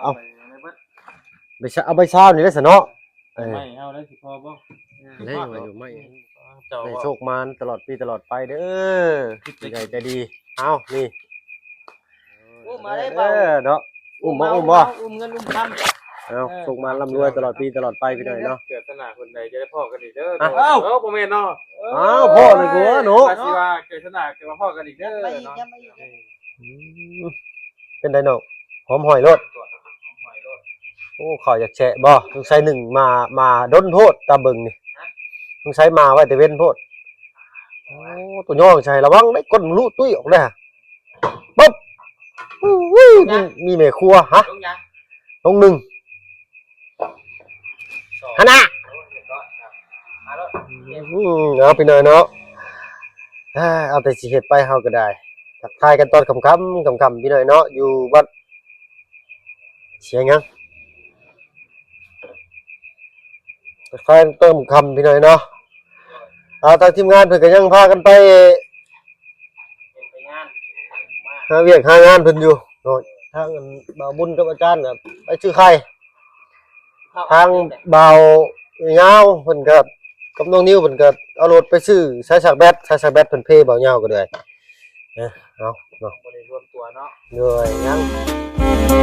ເອົາ ໄປເອົາໃບຊາວນີ້ເດ້ຊະເນາະ. ເອີ ໄມ້ເຮົາໄດ້ຊິພໍບໍ່? ໄດ້ ໄດ້ຢູ່ໄມ້. ເຈົ້າ ໃຫ້ໂຊກໝານຕະຫຼອດປີຕະຫຼອດໄປເດີ ຜູ້ໃຫຍ່ໃຈດີ. ເອົາ ນີ້ ໂອ້ ມາເລີຍ ເອີ ເບົາ ເນາະ. ອຸ້ມບໍ່ ອຸ້ມບໍ່ ອຸ້ມເງິນອຸ້ມຄຳ. ເອົາ ເອີ ໂຊກໝານລ່ຳລວຍຕະຫຼອດປີຕະຫຼອດໄປ ພີ່ນ້ອງເນາະ. ເກີດຊະນາຄົນໃດຈະໄດ້ພໍ້ກັນອີກເດີ. ເອົ້າ ເອົ້າ ບໍ່ແມ່ນເນາະ. ອ້າວ ພໍ້ເລີຍ ເອີ ໂອ້ເນາະ ວ່າຊິວ່າເກີດຊະນາ ເກີດມາພໍ້ກັນອີກເດີເນາະ. ອືມ ເປັນໃດນ້ອງ ຫອມຫອຍໂລດ. ໂອ້ ເຂົ້າຢາກແຊະບໍ່? ສົງໄສໜຶ່ງມາ ມາດົນໂພດ ຕາເບິ່ງນີ້. ຮະ? ສົງໄສມາໄວ້ແຕ່ເວັນໂພດ. ໂອ້ ໂຕຍ່ອງໃສ່ ລະວັງເດ້ ກົ້ນລຸຕຸ້ຍອອກເດ້. ປຶບ ອູ້ຍ ມີແມ່ຄົວ. ຮະ? ລົງຫຍັງ? ລົງໜຶ່ງ ສອງ ຫັ້ນນະ. ໂອ້ ຮຽບຮ້ອຍ ມາໂລດ. ອືມ ເອົາ ພີ່ນ້ອງເນາະ ເອົາແຕ່ຊິເຮັດໄປ ເຮົາກໍໄດ້ ທັກທາຍກັນຕອນຄ່ຳໆ ຄ່ຳໆ ພີ່ນ້ອງເນາະ ຢູ່ວັດ ສຽງຫຍັງ? ໄຟເຕີມຄຳ ພີ່ນ້ອງເນາະ. ອ່າ ທາງທີມງານເພິ່ນກໍຍັງພາກັນໄປ ຫາວຽກຫາງານເພິ່ນຢູ່ເນາະ. ທາງອັນບ່າວບຸນກັບອາຈານກໍໄປຊື້ໄຂ່. ທາງບ່າວຍາວເພິ່ນກໍ ກັບນ້ອງນິວເພິ່ນກໍເອົາລົດໄປຊື້ສາຍຊາກແບັດ, ສາຍຊາກແບັດເພິ່ນເພບ່າວຍາວກໍເດ້. ເອີ ເອົາເນາະ ບໍ່ໄດ້ລວມຕົວເນາະ ໂດຍ ຍັງ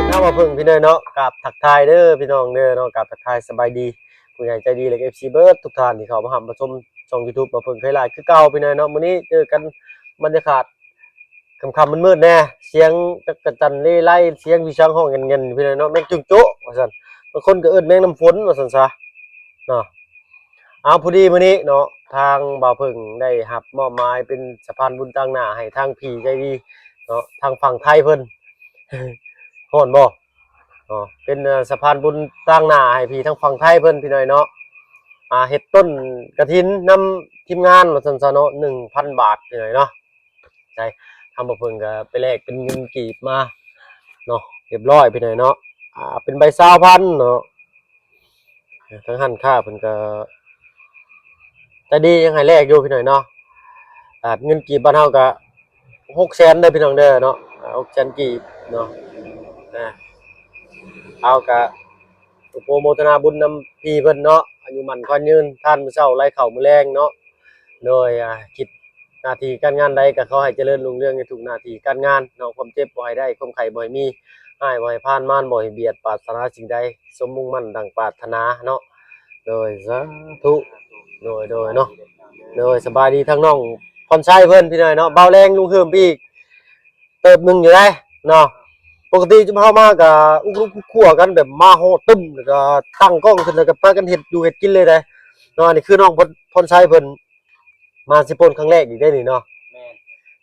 ເອົາ ມາເພິ່ງ ພີ່ນ້ອງເນາະ ກາບທັກທາຍເດີ ພີ່ນ້ອງເດີເນາະ ກາບທັກທາຍສະບາຍດີ ຜູ້ໃຫຍ່ໃຈດີ ແລະ ເອັຟຊີເບິດທຸກທ່ານທີ່ເຂົ້າມາຮັບມາຊົມຊ່ອງຢູທູບ ມາເພິ່ງເຄີຍຫຼາຍຄືເກົ່າ ພີ່ນ້ອງເນາະ. ມື້ນີ້ເຈີກັນບັນຍາກາດ ຄ່ຳໆມືດໆແດ່ ສຽງຈັກກະຈັ່ນເລໄລ ສຽງຜີສາງຮ້ອງແກ່ນໆ ພີ່ນ້ອງເນາະ ແມງຈຸ້ງໂຈະວ່າຊັ້ນ ບາງຄົນກໍເອີ້ນແມງນ້ຳຝົນວ່າຊັ້ນຊະເນາະ. ເອົາ ພໍດີມື້ນີ້ເນາະ ທາງບ່າວເພິ່ງໄດ້ຮັບມອບໝາຍເປັນສະພານບຸນຕາງໜ້າໃຫ້ທາງພີ່ໃຈດີເນາະ ທາງຝັ່ງໄທເພິ່ນ ຮ້ອນບໍ່ເນາະ ເປັນ ເອີ ສະພານບຸນຕາງໜ້າໃຫ້ພີ່ທາງຝັ່ງໄທເພິ່ນ ພີ່ນ້ອງເນາະ. ອ່າ ເຮັດຕົ້ນກະຖິນນຳທີມງານວ່າຊັ້ນຊະເນາະ ໜຶ່ງພັນບາດ ພີ່ນ້ອງເນາະ. ໃຊ່ ທາງບ່າວເພິ່ງກໍໄປແລກເປັນເງິນກີບມາເນາະ ຮຽບຮ້ອຍ ພີ່ນ້ອງເນາະ. ອ່າ ເປັນໃບຊາວພັນເນາະ ທາງຮ້ານຄ້າເພິ່ນກໍໃຈດີ ຍັງໃຫ້ແລກຢູ່ ພີ່ນ້ອງເນາະ. ອ່າ ເງິນກີບບ້ານເຮົາກໍຫົກແສນເດີ ພີ່ນ້ອງເດີເນາະ ຫົກແສນກີບເນາະ. ອ່າ ເຮົາກໍ ອະນຸໂມທະນາບຸນນຳພີ່ເພິ່ນເນາະ ອາຍຸໝັ້ນຂວັນຍືນ ທານມື້ເຊົ້າໄລ່ເຂົ້າມື້ແລງເນາະ. ໂດຍ ອ່າ ຄິດໜ້າທີ່ການງານໃດກໍຂໍໃຫ້ຈະເລີນຮຸ່ງເຮືອງໃນທຸກໜ້າທີ່ການງານເນາະ. ຄວາມເຈັບບໍ່ໃຫ້ໄດ້ ຄວາມໄຂ້ບໍ່ໃຫ້ມີ ຮ້າຍບໍ່ໃຫ້ຜ່ານ ມານບໍ່ໃຫ້ບຽດ ປາດຖະໜາສິ່ງໃດ ສົມມຸ່ງໝັ້ນດັ່ງປາດຖະໜາເນາະ. ໂດຍ ສາທຸ ໂດຍ ໂດຍເນາະ. ໂດຍ ສະບາຍດີທາງນ້ອງພອນໄຊເພິ່ນ ພີ່ນ້ອງເນາະ ບ່າວແລງລຸງເຮີມອີກ ເຕີບໜຶ່ງຢູ່ໄດ໋ເນາະ. ປົກກະຕິຈຸມເຮົາມາກະອຸກລຸກຄຸກຄົວກັນ ແບບມາຮອດຕຶ້ມ ແລ້ວກະຕັ້ງກ້ອງຂຶ້ນ ແລ້ວກະພາກັນເຮັດຢູ່ເຮັດກິນເລີຍໄດ໋ເນາະ. ອັນນີ້ຄືນ້ອງພອນ ພອນໄຊເພິ່ນມາເຊໂປນຄັ້ງແລກອີກໄດ໋ນີ້ເນາະ. ແມ່ນ.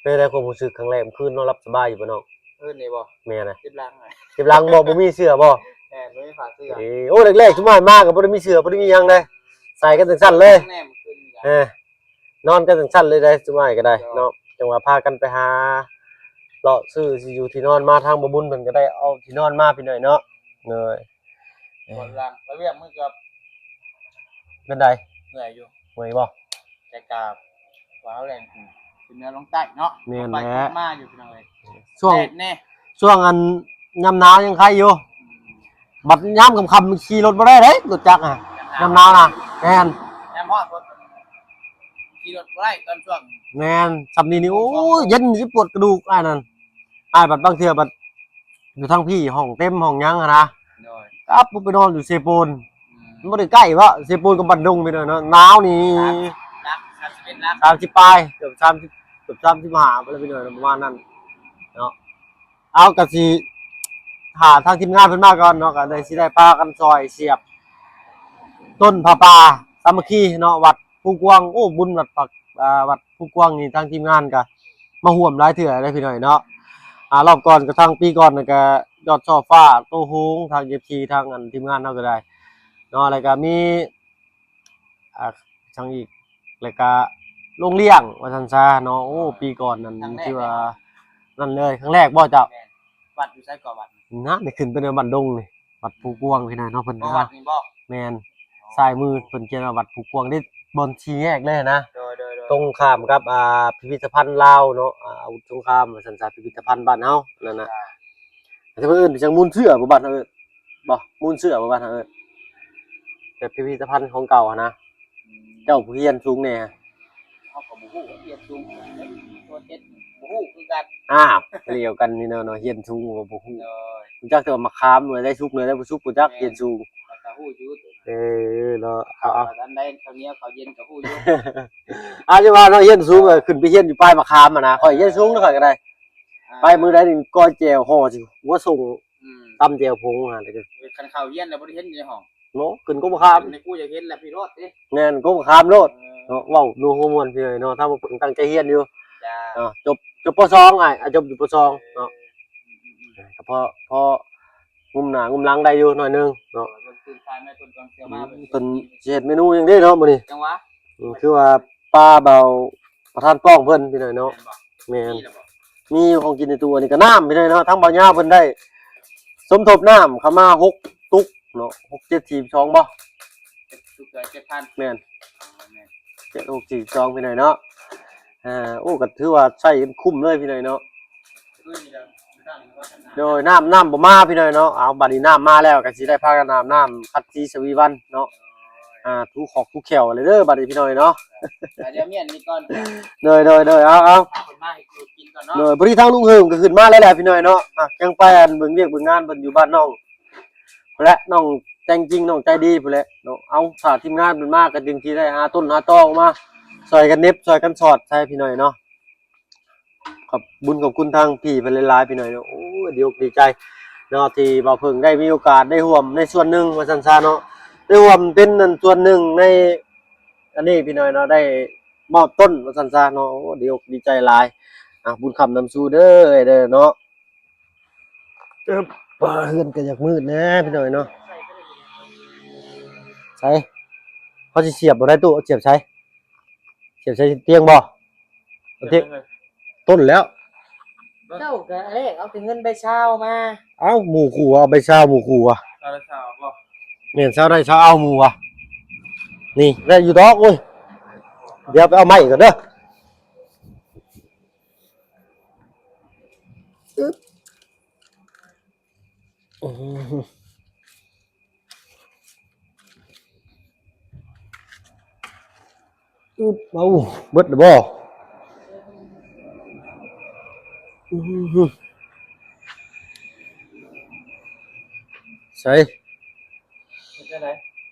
ເປັນໃດຄວາມຮູ້ສຶກຄັ້ງແລກ ມື້ຄືນນອນຫຼັບສະບາຍຢູ່ບໍ່ນ້ອງ? ຄືນນີ້ບໍ່? ແມ່ນນະ. ເຈັບຫຼັງ ເຈັບຫຼັງບໍ່? ບໍ່ມີເສື້ອບໍ່? ແມ່ນ ບໍ່ມີຜ້າເສື້ອ. ເອີ ໂອ້ ແລກໆ ຊຸມອ້າຍມາກໍບໍ່ໄດ້ມີເສື້ອ ບໍ່ໄດ້ມີຫຍັງເດ້ ໃສ່ກັນຈັ່ງຊັ້ນເລີຍ. ແນມຂຶ້ນ ເອີ ນອນກັນຈັ່ງຊັ້ນເລີຍໄດ໋ ຊຸມອ້າຍກໍໄດ້ເນາະ. ຈັ່ງວ່າພາກັນໄປຫາເລາະຊື້ຊິຢູ່ທີ່ນອນມາ ທາງບໍ່ບຸນເພິ່ນກໍໄດ້ເອົາທີ່ນອນມາ ພີ່ນ້ອງເນາະ. ໂດຍ ປວດຫຼັງ ໄປວຽກມື້ກັບ ເປັນໃດ? ເມື່ອຍຢູ່. ເມື່ອຍບໍ່? ແຕ່ກະວ່າແລ່ນຂຶ້ນເໜືອລົງໃຕ້ເນາະ. ແມ່ນແຫຼະ ມາຢູ່ ພີ່ນ້ອງເອີຍ ຊ່ວງ ແດດແດ່ ຊ່ວງອັນຍາມໜາວຍັງໄຄຢູ່. ອືມ ບັດຍາມຄ່ຳໆຂີ່ລົດບໍ່ໄດ້ເດ້ ລົດຈັກນະ ຍາມໜາວນະ. ແມ່ນ ຍາມຮ້ອນ ຂີ່ລົດບໍ່ໄດ້ຕອນຊ່ວງ. ແມ່ນ ຊ່ຳນີ້ນີ້ ໂອ້ຍ ເຢັນຊິປວດກະດູກອ້າຍນັ້ນ. ອ້າຍບັດບາງເທື່ອບັດຢູ່ທາງພີ້ ຫ້ອງເຕັມຫ້ອງຫຍັງຫັ້ນນະ. ໂດຍ ກັບໄປນອນຢູ່ເຊໂປນ. ອືມ ມັນບໍ່ໄດ້ໃກ້ວະ ເຊໂປນກັບບັນດົງ ພີ່ນ້ອງເນາະ. ໜາວນີ້ ຫຼັກ ສາມສິບເອັດຫຼັກ ສາມສິບປາຍ ເກືອບສາມສິບ ເກືອບສາມສິບຫ້າພຸ້ນແຫຼະ ພີ່ນ້ອງ ປະມານນັ້ນເນາະ. ເອົາ ກະຊິຖ້າທາງທີມງານເພິ່ນມາກ່ອນເນາະ ກະໄດ້ ຊິໄດ້ພາກັນຊ່ອຍສຽບຕົ້ນຜ້າປ່າສາມັກຄີເນາະ ວັດພູກວາງ. ໂອ້ ບຸນວັດ ອ່າ ວັດພູກວາງນີ້ ທາງທີມງານກະມາຮ່ວມຫຼາຍເທື່ອເດ້ ພີ່ນ້ອງເນາະ. ອ່າ ຮອບກ່ອນກະທາງ ປີກ່ອນນະກະຍອດຊ່ອຟ້າ ໂຕໂຮງ ທາງເອັຟຊີ ທາງອັນທີມງານເຮົາກະໄດ້ເນາະ. ແລ້ວກະມີ ອ່າ ຫຍັງອີກ ແລ້ວກະໂລງລ້ຽງວ່າຊັ້ນຊະເນາະ. ໂອ້ ປີກ່ອນນັ້ນ ຄັ້ງແລກ ຖືວ່າ ເລີຍ ນັ້ນເລີຍ ຄັ້ງແລກບໍ່ເຈົ້າ? ແມ່ນ. ວັດຢູ່ໃສກໍວັດ? ນະ ໄດ້ຂຶ້ນໄປເໜືອບັນດົງນີ້ ວັດພູກວາງພີ້ນະເນາະ ເພິ່ນ. ບໍ່ ວັດນີ້ບໍ່? ແມ່ນ. ຊ້າຍມືເພິ່ນຂຽນວ່າວັດພູກວາງ ນີ້ບ່ອນສີ່ແຍກເລີຍນະ ໂດຍໆໆ ຕົງຂ້າມກັບ ອ່າ ພິພິທະພັນລາວເນາະ ອາ ອາວຸດສົງຄາມວ່າຊັ້ນຊະ ພິພິທະພັນບ້ານເຮົານັ້ນນະ ແຕ່ເພິ່ນເອີ້ນຈັ່ງມູນເຊື້ອບໍ່ ບ້ານເຮົາເອີ້ນ ບໍ່ ມູນເຊື້ອບໍ່ ບ້ານເຮົາເອີ້ນ ແບບພິພິທະພັນຂອງເກົ່າຫັ້ນນະ ອືມ ເຈົ້າຜູ້ຮຽນສູງແດ່ ເຮົາກໍບໍ່ຮູ້ວ່າຮຽນສູງເທົ່າໃດ ໂຕເຈັດບໍ່ຮູ້ຄືກັນ ອ້າວ ດຽວກັນນີ້ເນາະ ເນາະ ຮຽນສູງກໍບໍ່ຮູ້ ໂດຍ ຮູ້ຈັກແຕ່ວ່າໝາກຂາມໜ່ວຍໃດສຸກ ໜ່ວຍໃດບໍ່ສຸກ ບໍ່ຈັກ ແມ່ນ ຮຽນສູງ ແລ້ວກໍຮູ້ຢູ່ ເອີ ເນາະ ເອົາ ເອົາ ອັນໃດເຂົ້າໜຽວເຂົ້າເຢັນກໍຮູ້ຢູ່ ອາ ຢ່າວ່າເນາະ ຮຽນສູງ ເອີ ຂຶ້ນໄປຮຽນຢູ່ປາຍໝາກຂາມຫັ້ນນະ ຂ້ອຍຮຽນສູງນະ ຂ້ອຍກໍໄດ້ ອ່າ ໄປມື້ໃດນີ້ກ້ອຍແຈ່ວຫໍ່ຊິຫົວສົ່ງ ອືມ ຕຳແຈ່ວຜົງຫັ້ນ ເອີ ຄັນເຂົ້າຮຽນແລ້ວບໍ່ໄດ້ເຫັນຢູ່ໃນຫ້ອງ ເນາະ ຂຶ້ນກົກມະຂາມ ໃນກູຢາກເຫັນແລ້ວພີ່ໂລດຕິ ແມ່ນ ກົກມະຂາມໂລດ ເອີ ເນາະ ເວົ້າໂນຫົວມ່ວນພີ່ນ້ອງເນາະ ຖ້າບໍ່ເພິ່ນຕັ້ງໃຈຮຽນຢູ່ ເຈົ້າ ເນາະ ຈົບ ຈົບ ປໍສອງ ອ້າຍ ອ່າ ຈົບຢູ່ ປໍສອງ ເອີ ເນາະ ອືມໆໆ ກໍພໍ ພໍງຸ້ມໜ້າງຸ້ມຫຼັງໄດ້ຢູ່ໜ້ອຍໜຶ່ງເນາະ ເອີ ເບິ່ງຕື່ນສາຍແມ່ເພິ່ນກ່ອນ ເພິ່ນ ເພິ່ນຊິເຮັດເມນູຫຍັງເດ້ເນາະມື້ນີ້ ຈັງຫວະ ອືມ ຄືວ່າປາເບົາປະທານປ້ອງເພິ່ນພີ່ນ້ອງເນາະ ແມ່ນບໍ່ ແມ່ນ ມີແລ້ວບໍ່ ມີຢູ່ຂອງກິນໃນຕູ້ ອັນນີ້ກໍນ້ຳພີ່ນ້ອງເນາະ ທາງບ່າວຍາວເພິ່ນໄດ້ສົມທົບນ້ຳເຂົ້າມາຫົກຕຸກເນາະ ຫົກເຈັດສີ່ສິບສອງບໍ່ ເຈັດຕຸກເຈັດພັນ ແມ່ນ ອໍ ແມ່ນ ເຈັດຫົກສີ່ສິບສອງພີ່ນ້ອງເນາະ ອ່າ ໂອ້ ກໍຖືວ່າໃຊ້ກັນຄຸ້ມເລີຍພີ່ນ້ອງເນາະ ໂດຍ ນ້ຳ ນ້ຳບໍ່ມາພີ່ນ້ອງເນາະ ເອົາ ບັດນີ້ນ້ຳມາແລ້ວ ກໍຊິໄດ້ພາກັນອາບນ້ຳ ຂັດສີສະວີວັນເນາະ ອ່າ ຖູຂອກຖູແຂ້ວເລີຍເດີ ບັດນີ້ພີ່ນ້ອງເນາະ ອ່າ ດຽວມ້ຽນນີ້ກ່ອນ ໂດຍ ໂດຍ ໂດຍ ເອົາ ເອົາ ເອົາເພິ່ນມາໃຫ້ກິນກ່ອນເນາະ ໂດຍ ພໍດີທາງລຸງເຫິງກໍຂຶ້ນມາແລ້ວແຫຼະພີ່ນ້ອງເນາະ ອ່ະ ຍັງໄປອັນເບິ່ງວຽກເບິ່ງງານເພິ່ນຢູ່ບ້ານນ້ອງ ພຸ້ນແຫຼະ ນ້ອງແຕ່ງຈິງ ນ້ອງໃຈດີພຸ້ນແຫຼະເນາະ ເອົາ ຖ້າທີມງານເພິ່ນມາກໍຈຶ່ງຊິໄດ້ຫາຕົ້ນຫາຕໍອອກມາ ຊ່ອຍກັນເໜັບ ຊ່ອຍກັນສອດໃສ່ພີ່ນ້ອງເນາະ ຂອບບຸນຂອບຄຸນທາງພີ່ເພິ່ນຫຼາຍໆ ພີ່ນ້ອງເນາະ ໂອ້ຍ ດີອົກດີໃຈເນາະ ທີ່ບ່າວເພິ່ງໄດ້ມີໂອກາດໄດ້ຮ່ວມໃນສ່ວນໜຶ່ງວ່າຊັ້ນຊະເນາະ ໄດ້ຮ່ວມເປັນອັນສ່ວນໜຶ່ງໃນອັນນີ້ພີ່ນ້ອງເນາະ ໄດ້ມອບຕົ້ນວ່າຊັ້ນຊະເນາະ ໂອ້ ດີອົກດີໃຈຫຼາຍ ອ່າ ບຸນຄ້ຳນຳສູ່ເດີ ເດີເນາະ ເອີບ ເຮືອນກໍຢາກມືດແດ່ພີ່ນ້ອງເນາະ ໃສ ເຮົາຊິສຽບບໍ່ໄດ້ຕູ້ ສຽບໃສ ສຽບໃສ່ຕຽງບໍ່ ຕຽງ ຕົ້ນແລ້ວ ເຈົ້າກໍແລກເອົາແຕ່ເງິນໃບຊາວມາ ເອົ້າ ໝູ່ຄູ່ເອົາໃບຊາວ ໝູ່ຄູ່ວ່າ ຊາວໄດ້ຊາວເອົາບໍ່ ແມ່ນ ຊາວໄດ້ຊາວເອົາ ໝູ່ວ່າ ນີ້ໄດ້ຢູ່ດອກ ໂອ້ຍ ດຽວໄປເອົາໄມ້ກ່ອນເດີ ອຶບ ອືມ ອຶບ ເອົາ ເບິດແລ້ວບໍ່ ອືມ ໃສ ເຮັດຈັ່ງໃດ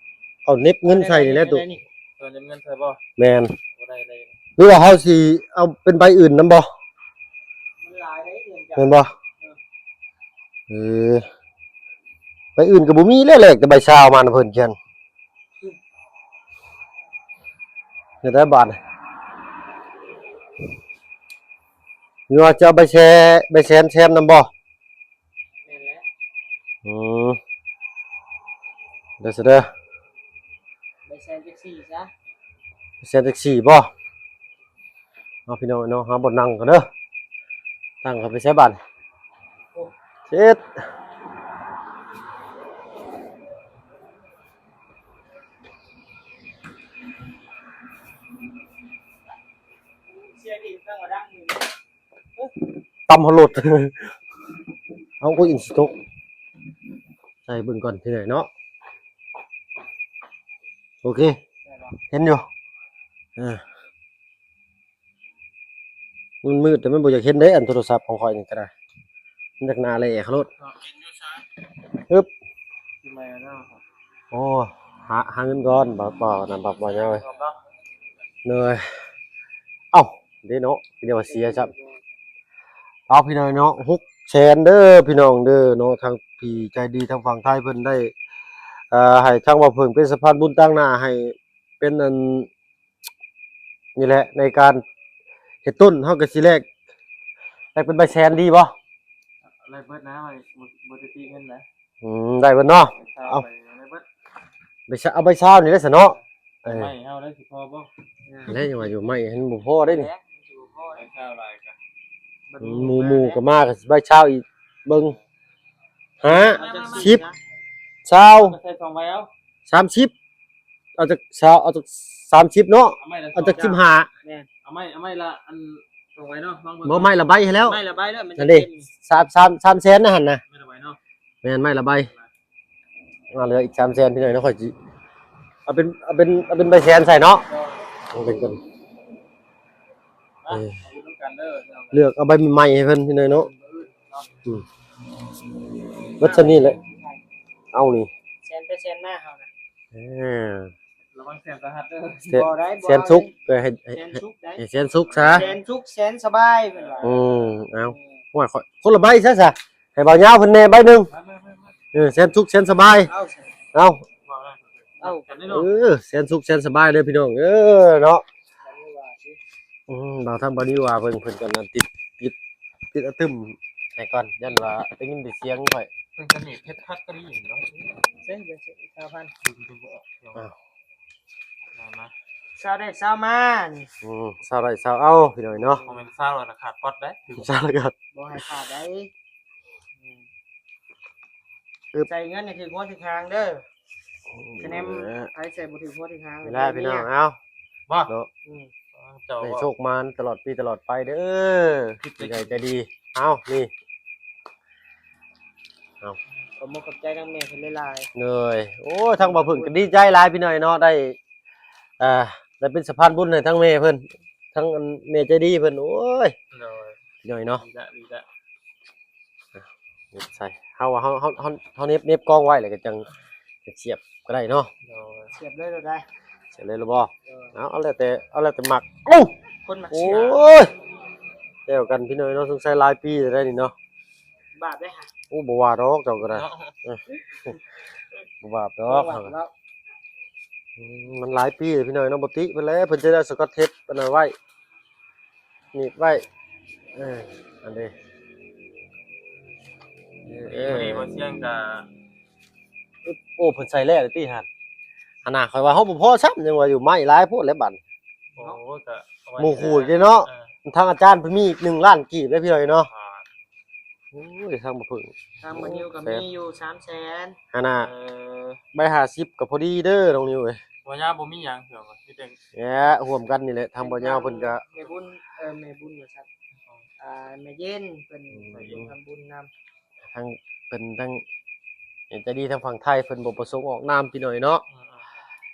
ເອົາເໜັບເງິນໃສ່ນີ້ແຫຼະຕູ້ ເອີ ເໜັບເງິນໃສ່ບໍ່ ແມ່ນ ບໍ່ໄດ້ເລີຍ ຫຼືວ່າເຮົາຊິເອົາເປັນໃບອື່ນນຳບໍ່ ມັນຫຼາຍເດ້ເງິນ ແມ່ນບໍ່ ເອີ ເອີ ໃບອື່ນກໍບໍ່ມີແລ້ວ ແລກແຕ່ໃບຊາວມານຳເພິ່ນ ເພິ່ນ ເຮັດໄດ້ບາດ ຫຼືວ່າຈະເອົາໃບແຊ ໃບແຊນແຊມນຳບໍ່ ແມ່ນແຫຼະ ອືມ ເດີຊະເດີ ໃບແຊນຈັກສີ່ຊະ ໃບແຊນຈັກສີ່ບໍ່ ເນາະ ພີ່ນ້ອງເນາະ ຫາບ່ອນນັ່ງກ່ອນເດີ ຕັ້ງເຂົ້າໄປໃສ່ບາດ ໂອ້ ເຊັດ ຕຳເອົາໂລດ ເອົາ ໂອ້ຍ ອິນສະຕົກ ໃສ່ເບິ່ງກ່ອນ ທີ່ໃດເນາະ ໂອເຄ ເຫັນຢູ່ ເອີ ມັນມືດ ແຕ່ມັນບໍ່ຢາກເຫັນເດ້ ອັນໂທລະສັບຂອງຂ້ອຍນີ້ກໍໄດ້ ມັນຢາກໜ້າແຫຼໂລດ ເອີບ ໂອ້ ຫາ ຫາເງິນກ່ອນ ບໍ່ ບໍ່ ນັ້ນ ບໍ່ ບໍ່ຍາວເອີຍ ເອີ ເນາະ ເອີຍ ເອົ້າ ເດ້ເນາະ ເປັນຫຍັງວ່າເສຍຊ້ຳ ເອົາ ພີ່ນ້ອງເນາະ ຫົກແສນເດີ ພີ່ນ້ອງເດີເນາະ ທາງພີ່ໃຈດີທາງຝັ່ງໄທເພິ່ນໄດ້ ເອີ ໃຫ້ທາງບ່າວເຜິ້ງເປັນສະພານບຸນຕາງໜ້າໃຫ້ ເປັນອັນ ນີ້ແຫຼະ ໃນການເຮັດຕົ້ນ ເຮົາກໍຊິແລກ ແລກເປັນໃບແສນດີບໍ່? ໄດ້ເບິດນະ ບໍ່ ບໍ່ໄດ້ຕິເງິນນະ ອືມ ໄດ້ເບິດເນາະ ເອົາ ໄປເອົາໄປເບິດ ໄປຊະ ເອົາໃບຊາວນີ້ໄດ້ຊະເນາະ ເອີ ໄມ້ເຮົາໄດ້ຊິພໍບໍ່? ແລ້ວຍັງວ່າຢູ່ ໄມ້ຫັ້ນບໍ່ພໍໄດ້ນີ້ ແຫຼະ ມັນຊິບໍ່ພໍ ໄມ້ຊາວຫຼາຍກະ ອືມ ໝູ່ ໝູ່ກໍມາກໍຊິໃບຊາວອີກ ເບິ່ງ ຫ້າ ສິບ ຊາວ ໃສ່ສອງໃບເອົາ ສາມສິບ າຈັກຊາວ ເອົາຈັກສາມສິບເນາະ ເອົາໄມ້ລະ ເອົາຈັກສິບຫ້າ ແມ່ນ ເອົາໄມ້ ເອົາໄມ້ລະອັນ ເອົາໄວ້ເນາະ ລອງເບິ່ງ ບໍ່ ໄມ້ລະໃບໃຫ້ແລ້ວ ໄມ້ລະໃບເດີ ມັນ ນັ້ນເດ້ ຈະເຕັມ ສາມ ສາມ ສາມແສນນະຫັ້ນນະ ໄມ້ລະໃບເນາະ ແມ່ນ ໄມ້ລະໃບ ອ່າ ເຫຼືອອີກສາມແສນ ພີ່ນ້ອງເນາະ ຂ້ອຍຊິເອົາເປັນ ເອົາເປັນ ເອົາເປັນໃບແສນໃສ່ເນາະ ເອົາເປັນກັນ ອ່ະ ເອີ ເລືອກເອົາໃບໃໝ່ໆໃຫ້ເພິ່ນ ພີ່ນ້ອງເນາະ ອືມ ເບິດສ່ຳນີ້ແຫຼະ ເອົານີ້ ແສນໄປແສນມາເຮົານະ ເອີ ລະວັງແສນສາຫັດເດີ ແສນ ບໍ່ໄດ້ ແສນສຸກ ເອີ ໃຫ້ ໃຫ້ ແສນສຸກໄດ້ ໃຫ້ແສນສຸກຊະ ແສນສຸກແສນສະບາຍເພິ່ນວ່າ ອືມ ເອົາ ເອີ ໂອ້ຍ ຄົນລະໃບຊະ ຊະ ໃຫ້ບ່າວຍາວເພິ່ນແດ່ໃບໜຶ່ງ ມາໆໆໆ ເອີ ແສນສຸກແສນສະບາຍ ເອົາ ເອົາ ເອົາ ເອີ ແສນສຸກແສນສະບາຍເດີພີ່ນ້ອງເອີເນາະ ອືມ ບ່າວທາງບ່າວນິວວ່າເພິ່ນ ເພິ່ນກຳລັງຕິດ ຕິດ ຕິດອະຕຶມໃຫ້ກ່ອນ ຢ້ານວ່າໄດ້ຍິນແຕ່ສຽງຂ້ອຍ ເພິ່ນກະໜີບເຮັດຄັກກະດີເນາະ ເຊັງເດີຊາວພັນ ດຶງບໍ່ອອກ ອ້າວ ມາ ມາ ຊາວໄດ້ຊາວມານີ້ ອືມ ຊາວໄດ້ຊາວເອົາ ພີ່ນ້ອງເນາະ ບໍ່ແມ່ນຊາວລະຂາດປັອດໄດ໋ ຊາວລະຂາດ ບໍ່ໃຫ້ຂາດໄດ໋ ອືມ ອຶບ ໃສ່ເງິນໃຫ້ຖືກຫົວຖືກຫາງເດີ ອືມ ຄະແນນ ເອີ ໃຜໃສ່ບໍ່ຖືກຫົວຖືກຫາງ ນີ້ລະພີ່ນ້ອງ ເອົາ ບໍ່ ເນາະ ອືມ ເຈົ້າ ໃຫ້ໂຊກໝານຕະຫຼອດປີຕະຫຼອດໄປເດີ ຜູ້ໃຫຍ່ໃຈດີ ເອົາ ນີ້ ເອົາ ຂອບມຸກຂອບໃຈທາງແມ່ເພິ່ນຫຼາຍໆ ເລີຍ ໂອ້ຍ ທາງບ່າວເພິ່ງກະດີໃຈຫຼາຍພີ່ນ້ອງເນາະ ໄດ້ ອ່າ ໄດ້ເປັນສະພານບຸນໃຫ້ທາງແມ່ເພິ່ນ ທາງອັນແມ່ໃຈດີເພິ່ນ ໂອ້ຍ ໂດຍ ພີ່ນ້ອງເນາະ ດີລະ ດີລະ ເນັບໃສ່ ເຮົາ ເຮົາ ເຮົາ ເຮົາ ເຮົາເນັບ ເນັບກອງໄວ້ ແລ້ວກະຈັ່ງສຽບກະໄດ້ເນາະ ໂດຍ ສຽບເລີຍໂລດໄດ໋ ສຽບເລີຍລະບໍ່ ໂດຍ ເອົາ ເອົາແລ້ວແຕ່ ເອົາແລ້ວແຕ່ມັກ ໂອ້ ຄົນມັກ ໂອ້ ສຽບ ແລ້ວກັນພີ່ນ້ອງເນາະ ສົງໄສຫຼາຍປີແລ້ວໄດ໋ນີ້ເນາະ ບາບເດ້ ໂອ້ ບໍ່ວ່າດອກເຈົ້າກະໄດ້ ເນາະ ເອີ ບໍ່ບາບດອກ ບໍ່ບາບດອກ ອືມ ມັນຫຼາຍປີແລ້ວພີ່ນ້ອງເນາະ ບໍ່ຕິເພິ່ນແຫຼະ ເພິ່ນຈະໄດ້ສະກອດເທບອັນນັ້ນໄວ້ ໜີບໄວ້ ເອີ ອັນນີ້ ເອີ ມື້ນີ້ບໍ່ສຽງກະ ໂອ້ ເພິ່ນໃສ່ແລ້ວຕິຫັ້ນ ຫັ້ນນະ ຂ້ອຍວ່າເຮົາບໍ່ພໍຊ້ຳ ຍັງວ່າຢູ່ ໄມ້ຫຼາຍໂພດແຫຼະບັດ ໂອ້ ກະ ໝູ່ຄູ່ເດ້ເນາະ ເອີ ທາງອາຈານເພິ່ນມີອີກໜຶ່ງລ້ານກີບເດ້ພີ່ນ້ອງເນາະ ໂອ້ຍ ທາງບໍ່ເພິ່ງ ທາງບໍ່ນິວກະມີຢູ່ສາມແສນ ຫັ້ນນະ ເອີ ໃບຫ້າສິບກະພໍດີເດີນ້ອງນິວເອີຍ ບໍ່ຍາວບໍ່ມີຫຍັງ ມີແຕ່ ແລະ ຮ່ວມກັນນີ້ແຫຼະ ທາງບໍ່ຍາວເພິ່ນກະ ແມ່ບຸນ ເອີ ແມ່ບຸນວ່າຊັ້ນ ອ່າ ແມ່ເຢັນເພິ່ນ ອືມ ໄປຮ່ວມທຳບຸນນຳ ທັງເພິ່ນທັງໃຈດີທາງຝັ່ງໄທ ເພິ່ນບໍ່ປະສົງອອກນາມພີ່ນ້ອງເນາະ ອືມ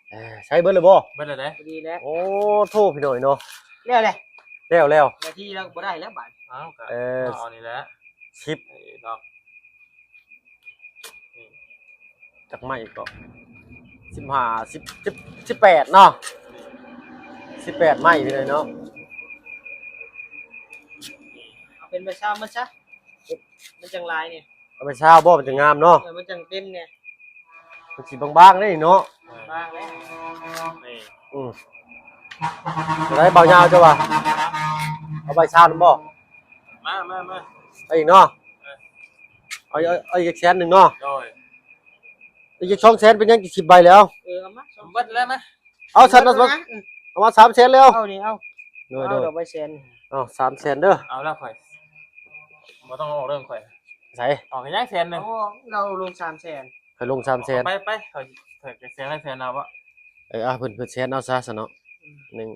ໆ ເອີ ໃຊ້ເບິດແລ້ວບໍ່? ເບິດແລ້ວເດ້ ພໍດີແລ້ວ ໂອ້ ໂທ້ ພີ່ນ້ອງເນາະ ແລ້ວແຫຼະ ແລ້ວແລ້ວ ໜ້າທີ່ລາວກະບໍ່ໄດ້ແລ້ວບາດ ເອົາ ກະ ເອີ ເອົານີ້ແຫຼະ ສິບ ເອີ ດອກ ຈັກໄມ້ເກາະ ສິບຫ້າ ສິບ ສິບ ສິບແປດເນາະ ສິບແປດໄມ້ພີ່ນ້ອງເນາະ ເອົາເປັນໃບຊາວໝົດຊະ ມັນຈັ່ງຫຼາຍນີ້ ເອົາໃບຊາວບໍ່ ມັນຈັ່ງງາມເນາະ ເອີ ມັນຈັ່ງເຕັມແດ່ ມັນຊິບາງໆເດ້ເນາະ ບາງແລ້ວ ນີ້ ອືມ ເທົ່າໃດບ່າວຍາວເຈົ້າວ່າ ເອົາໃບຊາວນຳບໍ່? ມາ ມາ ມາ ເອົາອີກເນາະ ເອີ ເອົາ ເອົາ ເອົາອີກຈັກແສນໜຶ່ງເນາະ ໂດຍ ອີກຈັກສອງແສນເປັນຫຍັງ ຊິບໃບແລ້ວ ເອີ ເອົາມາ ເບິດແລ້ວມາ ເອົາຊັ້ນ ເອົາມາ ເອົາມາສາມແສນແລ້ວ ເອົານີ້ ເອົາ ໂດຍ ເອົາ ໂດຍ ດອກໃບແສນ ເອົາສາມແສນເດີ ເອົາແລ້ວຂ້ອຍ ບໍ່ຕ້ອງອອກເລື່ອງຂ້ອຍ ໃສ ອອກໃຫ້ຍັງແສນໜຶ່ງ ເອົາ ເອົາລົງສາມແສນ ຂ້ອຍລົງສາມແສນ ໄປ ໄປ ຂ້ອຍ ຂ້ອຍກະແສນລະແສນເອົາບໍ່ ເອີ ອ່າ ເພິ່ນ ເພິ່ນແສນເອົາຊະຊັ້ນເນາະ ອືມ ໜຶ່ງ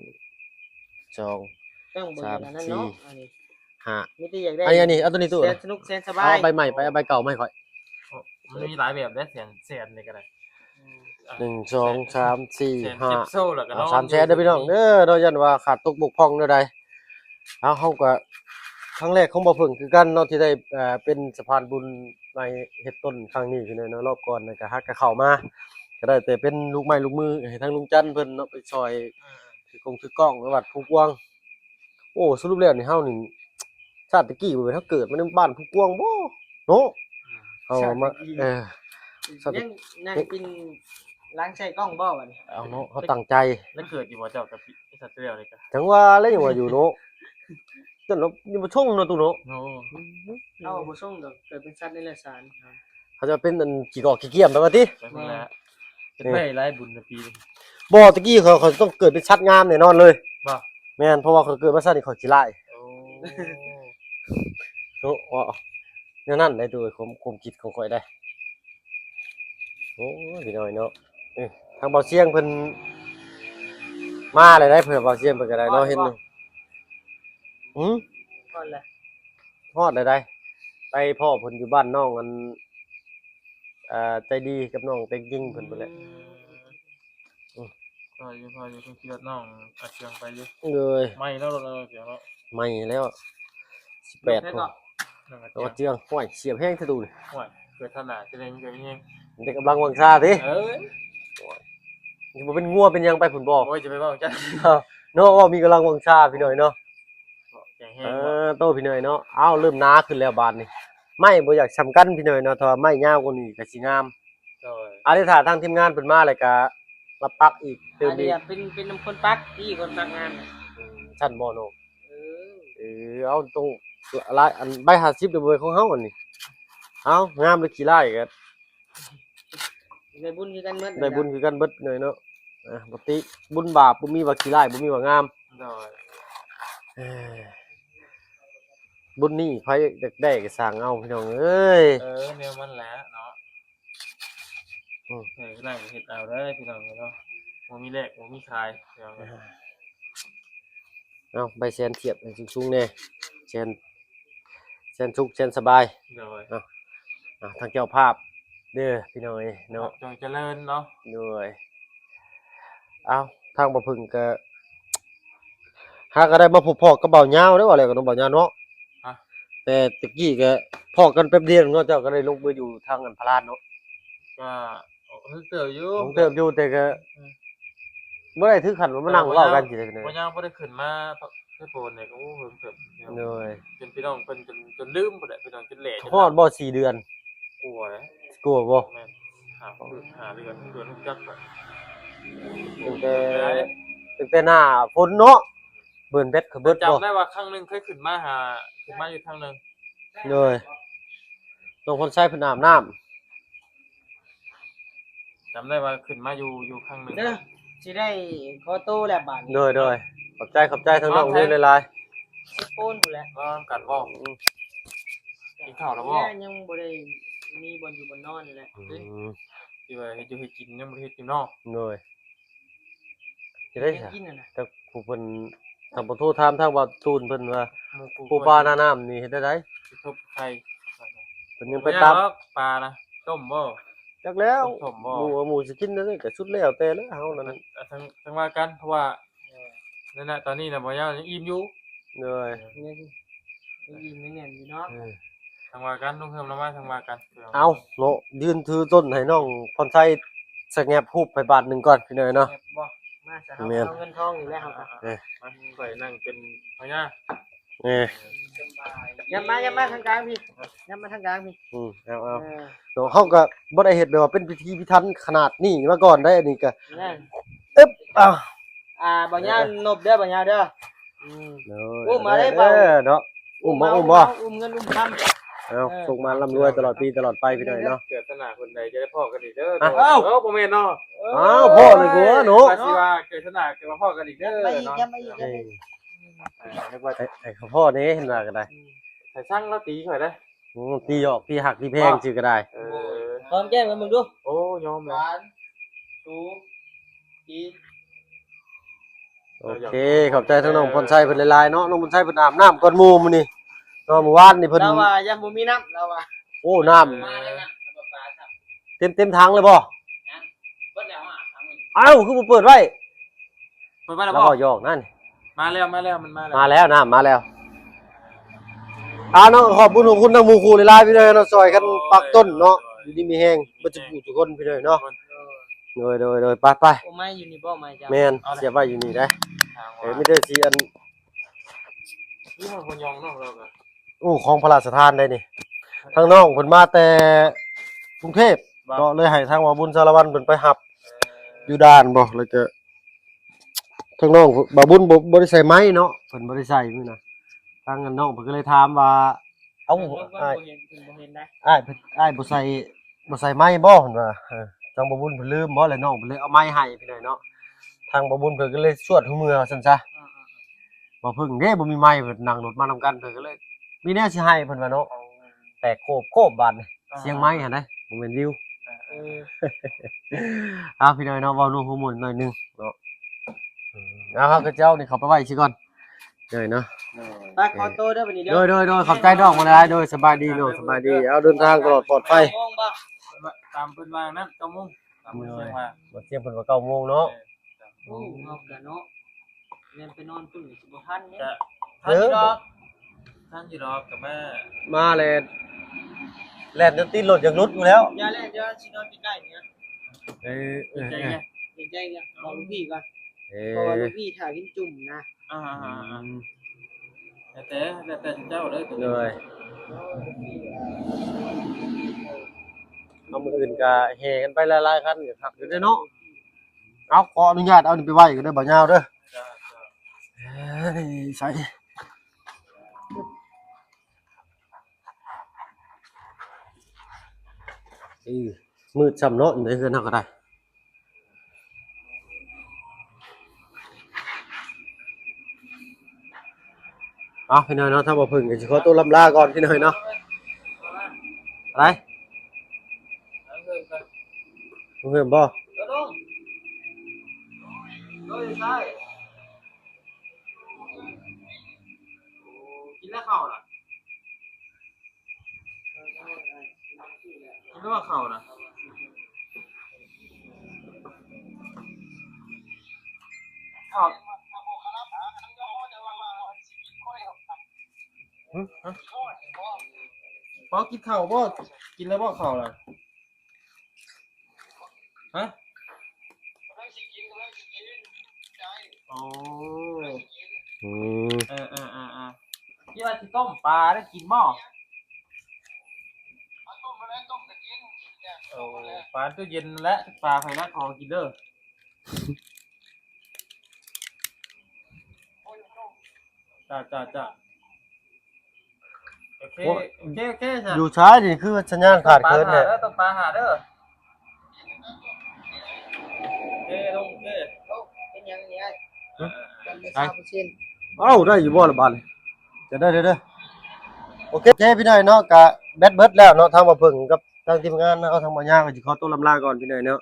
ສອງ ສາມ ສີ່ ຫ້າ ມີແຕ່ຢາກໄດ້ ອັນນີ້ ອັນນີ້ ເອົາໂຕນີ້ຕູ້ ແສນສະໜຸກແສນສະບາຍ ເອົາໃບໃໝ່ໄປ ເອົາໃບເກົ່າມາໃຫ້ຂ້ອຍ ໂອ້ ມັນມີຫຼາຍແບບເດ້ ແສນ ແສນນີ້ກະໄດ້ ອືມ ໜຶ່ງ ສອງ ສາມ ສີ່ ຫ້າ ເອົາສາມແສນເດີພີ່ນ້ອງເດີເນາະ ຢ້ານວ່າຂາດຕົກບົກຜ່ອງແນວໃດ ເຮົາ ເຮົາກະຄັ້ງແລກຂອງບ່າວເຜິ້ງຄືກັນເນາະ ທີ່ໄດ້ ເອີ ເປັນສະພານບຸນໃນເຮັດຕົ້ນຄັ້ງນີ້ພີ່ນ້ອງເນາະ ລອບກ່ອນນັ້ນກະຫາກະເຂົ້າມາ ກະໄດ້ແຕ່ເປັນລູກໄມ້ລູກມືໃຫ້ທາງລຸງຈັນເພິ່ນເນາະ ໄປຊ່ອຍ ອືມ ຖືກົງຖືກ້ອງໄປວັດພູກວາງ ໂອ້ ສະຫຼຸບແລ້ວນີ້ເຮົານີ້ ຊາດຕະກີ້ບໍ່ແມ່ນເຮົາເກີດມາໃນບ້ານພູກວາງບໍ່ເນາະ ອືມ ເຮົາມາ ຊາດຕະກີ້ ເອີ ຊາດຕະ ຍັງນັ່ງກິນ ລ້າງໃສ່ກ້ອງບໍ່ບັດນີ້ ເອົາເນາະ ເຮົາຕັ້ງໃຈ ແລ້ວເກີດຢູ່ບໍ່ເຈົ້າກັບສັດແລ້ວນີ້ກະ ຈັ່ງວ່າແລ້ວຍັງວ່າຢູ່ເນາະ ຈັ່ງວ່າຍັງບໍ່ຊົງເນາະຕູ້ເນາະ ໂອ້ ເຮົາບໍ່ຊົງດອກ ເກີດເປັນສັດເດຍລະສານ ເຂົາຈະເປັນອັນຂີ້ກອກຂີ້ກຽມໄປວ່າຕິ ໄປພຸ້ນແຫຼະ ເຮັດໄວ້ຫຼາຍບຸນນະປີນີ້ ບໍ່ ຕະກີ້ຂ້ອຍ ຂ້ອຍຕ້ອງເກີດເປັນສັດງາມແນ່ນອນເລີຍ ບໍ່ ແມ່ນ ເພາະວ່າຂ້ອຍເກີດມາຊາດນີ້ຂ້ອຍຂີ້ລ້າຍ ໂອ້ ໂອ້ ແນວນັ້ນໄດ໋ ໂດຍຄວາມ ຄວາມຄິດຂອງຂ້ອຍໄດ໋ ໂອ້ຍ ພີ່ນ້ອງເນາະ ເອີ ທາງເບົາຊຽງເພິ່ນມາແລ້ວໄດ໋ ເພິ່ນເບົາຊຽງເພິ່ນກໍໄດ້ເນາະ ຮອດແລ້ວບໍ່? ເຫັນຢູ່. ຫື? ຮອດແລ້ວ ຮອດແລ້ວໄດ໋. ໄປພໍ້ເພິ່ນຢູ່ບ້ານນ້ອງອັນ ອ່າ ໃຈດີກັບນ້ອງເຕັງຈິງເພິ່ນພຸ້ນແຫຼະ. ອືມ ອືມ ພໍຢູ່ ພໍຢູ່ ເພິ່ນຂີ່ລົດນ້ອງອັດເຄື່ອງໄປຢູ່. ໂດຍ ໄໝ້ແລ້ວລົດເຮົາເນາະ ໄໝ້ແລ້ວ ສິບແປດ ເນາະ ເຄື່ອງ. ໂອ້ຍ ສຽບແຮງແທ້ຕູ້ນີ້. ໂອ້ຍ ເກີດທາງໜ້າຈະໄດ້ມີແຮງ ໄດ້ກຳລັງວັງຊາຕິ. ເອີ ໂອ້ຍ ຊິບໍ່ເປັນງົວເປັນຫຍັງໄປພຸ້ນບໍ່? ໂອ້ຍ ຈະໄປເວົ້າຈັ່ງຊັ້ນເນາະ ເວົ້າມີກຳລັງວັງຊາພີ່ນ້ອງເນາະ. ເອີ ໂຕພີ່ນ້ອງເນາະ. ເອົ້າ ເລີ່ມໜາຂຶ້ນແລ້ວບາດນີ້ ໄມ້ບໍ່ຢາກສ່ຳກັນພີ່ນ້ອງເນາະ ຖ້າໄມ້ຍາວກວ່ານີ້ກໍຊິງາມ. ໂດຍ ອັນນີ້ຖ້າທາງທີມງານເພິ່ນມາແລ້ວກໍມາປັກອີກ ເຕີມອີກ. ອັນນີ້ເປັນ ເປັນນຳຄົນປັກ ທີ່ຄົນປັກງານ. ອືມ ຊັ້ນບໍ່ນ້ອງ? ເອີ ເອີ ເອົາ ຕ້ອງຫຼາຍ ອັນໃບຫ້າສິບນີ້ບໍ່ແມ່ນຂອງເຮົາອັນນີ້. ເອົາ ງາມຫຼືຂີ້ຮ້າຍກໍ ໄດ້ບຸນຄືກັນເບິດ ໄດ້ບຸນຄືກັນເບິດເລີຍເນາະ. ອ່າ ບໍ່ຕິ ບຸນບາບ ບໍ່ມີວ່າຂີ້ຮ້າຍ ບໍ່ມີວ່າງາມ. ໂດຍ ເອີ ບຸນນີ້ໃຜຢາກໄດ້ກໍສ້າງເອົາ ພີ່ນ້ອງເອີຍ. ເອີ ແນວມັນແຫຼະເນາະ. ອືມ ເອີ ນັ້ນກໍເຮັດເອົາເດີພີ່ນ້ອງເອີຍເນາະ ບໍ່ມີແລກບໍ່ມີຂາຍພີ່ນ້ອງເອີຍ. ເອົາ ໃບແສນທຽບໃຫ້ສູງໆແດ່ ແສນ ແສນສຸກແສນສະບາຍ. ໂດຍ ເນາະ. ອ່າ ທາງເຈົ້າພາບເດີພີ່ນ້ອງເອີຍເນາະ ເຈົ້າຈະເລີນເນາະ. ໂດຍ ເອົາ ທາງບ່າວເພິ່ງກໍຫາກໍໄດ້ມາພົບພໍ້ກັບບ່າວຍາວເດ້ ວ່າແລ້ວກໍນ້ອງບ່າວຍາວເນາະ. ຮະ? ແຕ່ຕະກີ້ກໍພໍ້ກັນແປັບດຽວເນາະ ເຈົ້າກໍໄດ້ລົງໄປຢູ່ທາງອັນພະລານເນາະ. ກໍເຖິງເຕີບຢູ່ ເຖິງເຕີບຢູ່ ແຕ່ກໍ ອືມ ບໍ່ໄດ້ເຖິງຂັ້ນວ່າມານັ່ງເວົ້າກັນຊິໄດ້. ບໍ່ຍັງບໍ່ໄດ້ຂຶ້ນມາເທໂປນນີ້ກໍ ໂອ້ ເຖິງເຕີບ. ໂດຍ ຈົນພີ່ນ້ອງເພິ່ນ ຈົນ ຈົນລືມພຸ້ນແຫຼະ ພີ່ນ້ອງຈົນແຫຼະ. ຮອດບໍ່ສີ່ເດືອນ? ກວ່າແລ້ວ ກວ່າບໍ່? ແມ່ນ ຫ້າ ຫ້າເດືອນ ເດືອນຈັກແລ້ວ ຕັ້ງແຕ່ ຕັ້ງແຕ່ໜ້າຝົນເນາະ. ເບີນແບັດເຂົາເບິດບໍ່? ຈຳໄດ້ວ່າຄັ້ງໜຶ່ງເຄີຍຂຶ້ນມາຫາ ຂຶ້ນມາຢູ່ຄັ້ງໜຶ່ງ. ໂດຍ ນ້ອງພອນໄຊເພິ່ນອາບນ້ຳ ຈຳໄດ້ວ່າຂຶ້ນມາຢູ່ ຢູ່ຄັ້ງໜຶ່ງເດີ. ຊິໄດ້ຂໍໂຕແລ້ວບາດນີ້. ໂດຍ ໂດຍ ຂອບໃຈ ຂອບໃຈທາງນ້ອງເລີຍຫຼາຍໆ. ສິບໂປນພຸ້ນແຫຼະ ນອນກັນບໍ່? ອືມ ກິນເຂົ້າແລ້ວບໍ່? ຍັງບໍ່ໄດ້ມີບ່ອນຢູ່ບ່ອນນອນນີ້ແຫຼະ. ອືມ ທີ່ວ່າເຮັດຢູ່ເຮັດກິນຍັງບໍ່ໄດ້ເຮັດຢູ່ເນາະ. ໂດຍ ຈະໄດ້ ກິນນັ້ນນະ ແຕ່ຜູ້ເພິ່ນ ຖ້າບໍ່ໂທຖາມທາງບ່າວຕູນເພິ່ນວ່າ ປູປາໜ້ານ້ຳນີ້ເຮັດແນວໃດ? ຊິທົບໄຂ່ ເພິ່ນຍັງໄປຕາມ ບໍ່ຍາກດອກ ປານະ ຕົ້ມບໍ່? ຈັກແລ້ວ ຕົ້ມບໍ່? ໝູ່ ໝູ່ຊິກິນແນວໃດກໍສຸດແລ້ວແຕ່ແຫຼະ ເຮົານັ້ນ ອ່າ ທາງ ທາງວ່າກັນ ເພາະວ່າ ເອີ ນັ້ນນະ ຕອນນີ້ນະ ບໍ່ຍາກ ຍັງອີ່ມຢູ່. ໂດຍ ຍັງອີ່ມຍັງແໜ້ນຢູ່ເນາະ. ເອີ ທາງວ່າກັນ ລົງເຮືອນລະມາ ທາງວ່າກັນ. ເອົາເນາະ ຢືນຖືຕົ້ນໃຫ້ນ້ອງພອນໄຊສະແງບຮູບໃຫ້ບາດໜຶ່ງກ່ອນ ພີ່ນ້ອງເນາະ. ມາຊະ ເຮົາເອົາເງິນທອງນີ້ແຫຼະ ເຮົາກໍ ເອີ ມາ ຂ້ອຍນັ່ງເປັນພະຍານ. ເອີ ຍັບມາ ຍັບມາທາງກາງພີ້ ຍັບມາທາງກາງພີ້. ອືມ ເອົາ ເອົາ ເອີ ເນາະ ເຮົາກໍບໍ່ໄດ້ເຮັດແບບວ່າເປັນພິທີພິຖັນຂະໜາດນີ້ມາກ່ອນໄດ໋ ອັນນີ້ກໍ ແມ່ນ ອຶບ ອ່າ ອ່າ ບໍ່ຍາວ ເອີ ນົບເດີ ບໍ່ຍາວເດີ. ອືມ ໂອ້ ມາເລີຍ ເອີ ເນາະ ອຸ້ມບໍ່ ອຸ້ມບໍ່ ອຸ້ມເງິນອຸ້ມຄຳ. ເອົາ ເອີ ໂຊກມາລ່ຳລວຍຕະຫຼອດປີຕະຫຼອດໄປ ພີ່ນ້ອງເນາະ. ເກີດຊະນະຄົນໃດຈະໄດ້ພໍ້ກັນອີກເດີ. ອ້າວ ໂອ້ ບໍ່ແມ່ນເນາະ. ອ້າວ ພໍ້ເລີຍບໍ່ເນາະ. ວ່າຊິວ່າເກີດຊະນະກໍມາພໍ້ກັນອີກເດີເນາະ. ເອີ ນຶກວ່າໃຫ້ ໃຫ້ເຂົາພໍ້ແດ່ ເຫັນວ່າກໍໄດ້. ໃຫ້ສັ່ງລາວຕີຂ້ອຍເດີ. ໂອ້ ຕີຫຍອກ ຕີຮັກ ຕີແພງ ເນາະ ຊື່ກໍໄດ້. ເອີ ຫອມແກ້ມກັນເບິ່ງດູ. ໂອ້ ຍອມແລ້ວ ຫວານ ສູ ຕີ. ໂອເຄ ຂອບໃຈທາງນ້ອງພອນໄຊເພິ່ນຫຼາຍໆເນາະ. ນ້ອງພອນໄຊເພິ່ນອາບນ້ຳກ່ອນໝູ່ມື້ນີ້ເນາະ. ມື້ວານນີ້ເພິ່ນ ລາວວ່າຍັງບໍ່ມີນ້ຳ ລາວວ່າ. ໂອ້ ນ້ຳ ເຕັມ ເຕັມຖັງເລີຍບໍ່? ຍັງ ເບິດແລ້ວ ອາບຖັງໜຶ່ງ. ອ້າວ ຄືບໍ່ເປີດໄວ້? ເປີດໄວ້ແລ້ວບໍ່? ລາວເວົ້າຫຍອກນັ້ນ. ມາແລ້ວ ມາແລ້ວ ມັນມາແລ້ວ ມາແລ້ວ ນ້ຳມາແລ້ວ. ອ່າເນາະ ຂອບບຸນຂອບຄຸນທາງໝູ່ຄູ່ຫຼາຍໆ ພີ່ນ້ອງເນາະ ຊ່ອຍກັນປັກຕົ້ນເນາະ. ໂດຍ ຢູ່ດີມີແຮງເບິດທຸກຜູ້ທຸກຄົນ ພີ່ນ້ອງເນາະ. ໂດຍ ໂດຍ ໂດຍ ໄປໆ. ໂອ້ ໄມ້ຢູ່ນີ້ບໍ່? ໄມ້ເຈົ້າ. ແມ່ນ ເສຍໄວ້ຢູ່ນີ້ໄດ໋. ເອີ ມີແຕ່ຊິອັນ ນີ້ເຮົາບໍ່ຍອງເນາະ ລາວກໍ ໂອ້ ຂອງພະລາຊະທານໄດ໋ນີ້. ທາງນ້ອງເພິ່ນມາແຕ່ກຸງເທບເນາະ ເລີຍໃຫ້ທາງບ່າວບຸນສາລະວັນເພິ່ນໄປຮັບຢູ່ດ່ານບໍ່ ແລ້ວກໍ ທາງນ້ອງບ່າວບຸນບໍ່ ບໍ່ໄດ້ໃສ່ໄມ້ເນາະ ເພິ່ນບໍ່ໄດ້ໃສ່ມື້ນະ. ທາງອັນນ້ອງເພິ່ນກໍເລີຍຖາມວ່າ ເອົ້າ ເພິ່ນບໍ່ ອ້າຍ ເພິ່ນບໍ່ເຫັນ ເພິ່ນບໍ່ເຫັນໄດ໋. ອ້າຍ ອ້າຍບໍ່ໃສ່ ບໍ່ໃສ່ໄມ້ບໍ່ ເພິ່ນວ່າ. ເອີ ທາງບ່າວບຸນເພິ່ນລືມບໍ່ ແລ້ວນ້ອງເພິ່ນເລີຍເອົາໄມ້ໃຫ້ພີ່ນ້ອງເນາະ. ທາງບ່າວບຸນເພິ່ນກໍເລີຍຊວດຫູເມືອວ່າຊັ້ນຊະ. ອືມໆໆ ບ່າວເພິ່ງເດ້ບໍ່ມີໄມ້ ເພິ່ນນັ່ງລົດມານຳກັນ ເພິ່ນກໍເລີຍມີແນວຊິໃຫ້ເພິ່ນວ່າເນາະ. ໂອ້ ແຕກໂຄບໆ ບາດນີ້. ອ່າ ສຽງໄມ້ຫັ້ນເດ້ ບໍ່ແມ່ນວິວ. ເອີ ເອົາ ພີ່ນ້ອງເນາະ ເວົ້າໜູໂຮໂມນໜ້ອຍໜຶ່ງເນາະ. ເອົາ ເຮົາກະເຈົ້ານີ້ເຂົ້າໄປໄວ້ຊິກ່ອນເດີເນາະ. ໄປ ຂໍໂຕເດີບັດນີ້ເດີ. ໂດຍ ໂດຍ ໂດຍ ຂອບໃຈນ້ອງຫຼາຍໆ. ໂດຍ ສະບາຍດີນ້ອງ ສະບາຍດີ. ເອົາ ເດີນທາງຕະຫຼອດປອດໄພ. ຕາມເພິ່ນວ່ານັ້ນ ເກົ້າໂມງ ຕາມເພິ່ນວ່າ ບໍ່ ສຽງເພິ່ນວ່າເກົ້າໂມງເນາະ. ໂອ້ ເຮົາກະເນາະ ແມ່ນໄປນອນພຸ້ນກະຊິບໍ່ທັນເດ້. ກະທັນຢູ່ດອກ ທັນຢູ່ດອກ ກະມາ ມາແລ້ວ ແລ່ນຈົນຕີນລົດຢາກຫຼຸດຢູ່ແລ້ວ. ຢ່າແລ່ນ ຢ່າ ຊິນອນໃກ້ໆນີ້. ເອີ ເອີ ເກງໃຈ ເອີ ເກງໃຈ ບອກລູກພີ່ກ່ອນ. ເອີ ເພາະວ່າລູກພີ່ຖ້າກິນຈຸ່ມນະ. ອ່າ ອືມ ແລ້ວແຕ່ ແລ້ວແຕ່ເຈົ້າເດີ. ໂດຍ ເອົາ ມື້ອື່ນກະແຫ່ກັນໄປຫຼາຍໆຄັນກະຄັກຢູ່ເດ້ເນາະ. ເອົາ ຂໍອະນຸຍາດເອົານີ້ໄປໄວ້ກ່ອນເດີ ບ່າວຍາວເດີ. ເອີຍ ໃສ່ ເອີ ມືດຊ້ຳເນາະ ຢູ່ໃນເຮືອນເຮົາກະໄດ້. ເອົາ ພີ່ນ້ອງເນາະ ທາງບ່າວເຜິ້ງກະຊິຂໍໂຕລ່ຳລາກ່ອນ ພີ່ນ້ອງເນາະ. ໄປ ເພິ່ນບໍ່ ກິນແລ້ວເຂົ້າລະ? ກິນແລ້ວເຂົ້ານະ? ເຂົ້າ ຫຶ? ພໍກິນເຂົ້າບໍ່? ກິນແລ້ວບໍ່ເຂົ້າລະ? ຮະ? ໂອ້ ອືມ ເອີ ເອີ ເອີ ເອີ ຄິດວ່າຊິຕົ້ມປາໄດ້ກິນບໍ່? ໂອ້ ປາຕູ້ເຢັນແຫຼະ ປາໃຜລະຂໍກິນເດີ. ຈ້າ ຈ້າ ຈ້າ. ໂອເຄ ໂອ້ຍ ໂອເຄ ໂອເຄ ຢູ່ໃສນີ້ ຄືສັນຍານຂາດເຂີນແທ້. ຕົ້ມປາຖ້າເດີ ຕົ້ມປາຖ້າເດີ. ໂອເຄ ລົງ ໂອເຄ. ເປັນຫຍັງນີ້ອ້າຍ? ຫຶ? ເອົາ ໄດ້ຢູ່ບໍ່ລະບາດນີ້? ຈະໄດ້ເດີ. ໂອເຄ ໂອເຄ ພີ່ນ້ອງເນາະ ກະແບັດເບິດແລ້ວເນາະ ທາງບ່າວເຜິ້ງກັບທາງທີມງານເຮົາ ທາງບ່າວຍາວກະຊິຂໍໂຕລ່ຳລາກ່ອນ ພີ່ນ້ອງເນາະ.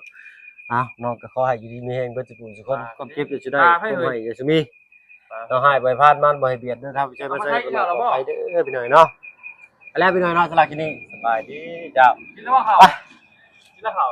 ເອົາ ເນາະ ກະຂໍໃຫ້ຢູ່ດີມີແຮງເບິດສູ່ຜູ້ສູ່ຄົນ ຄວາມເຈັບຢ່າສູ່ໄດ້ ຄວາມໄຫ້ຢ່າສູ່ມີ. ເຮົາໃຫ້ໄປຜ່ານມັນບໍ່ໃຫ້ບຽດເດີ ທາງໄປໃສມາໃສກະປອດໄພເດີ ພີ່ນ້ອງເນາະ. ໄປແລ້ວພີ່ນ້ອງເນາະ ສຳລັບຄລິບນີ້ ສະບາຍດີ ເຈົ້າ. ກິນແລ້ວເຂົ້າ ກິນແລ້ວເຂົ້າ.